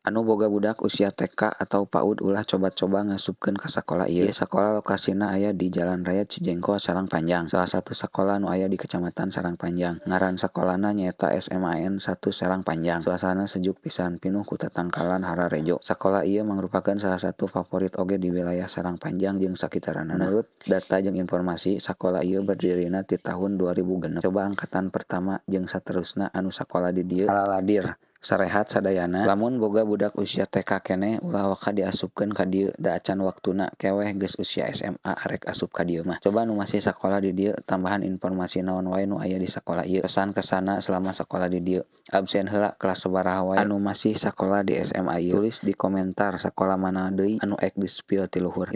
Anu boga budak usia TK atau PAUD ulah coba-coba ngasupkeun ka sakola ieu. Ieu sakola lokasina aya di Jalan Raya Cijengkol, Serang Panjang. Salah satu sakola nu aya di Kecamatan Serang Panjang. Ngaran sakolana nyaeta SMAN 1 Serang Panjang. Suasana sejuk pisan, pinuh ku tatangkalan hararejo. Sakola ieu mangrupakeun salah satu favorit oge di wilayah Serang Panjang jeung sakitaranana. Menurut data jeung informasi, sakola ieu berdirina ti tahun 2006. Coba angkatan pertama jeung saterusna anu sakola di dieu laladir. Sarehat sadayana. Lamun boga budak usia TK keneh, ulah waka diasupkeun ka dieu, da acan waktuna, ke weh geus usia SMA arek asup ka dieu mah. Coba nu masih sakola di dieu tambahan informasi naon wae nu aya di sakola ieu. Kesan kesanna selama sakola di dieu. Absen heula kelas sabaraha wae anu masih sakola di SMA ieu. Tulis di komentar sakola mana deui anu ek di-spill ti luhur.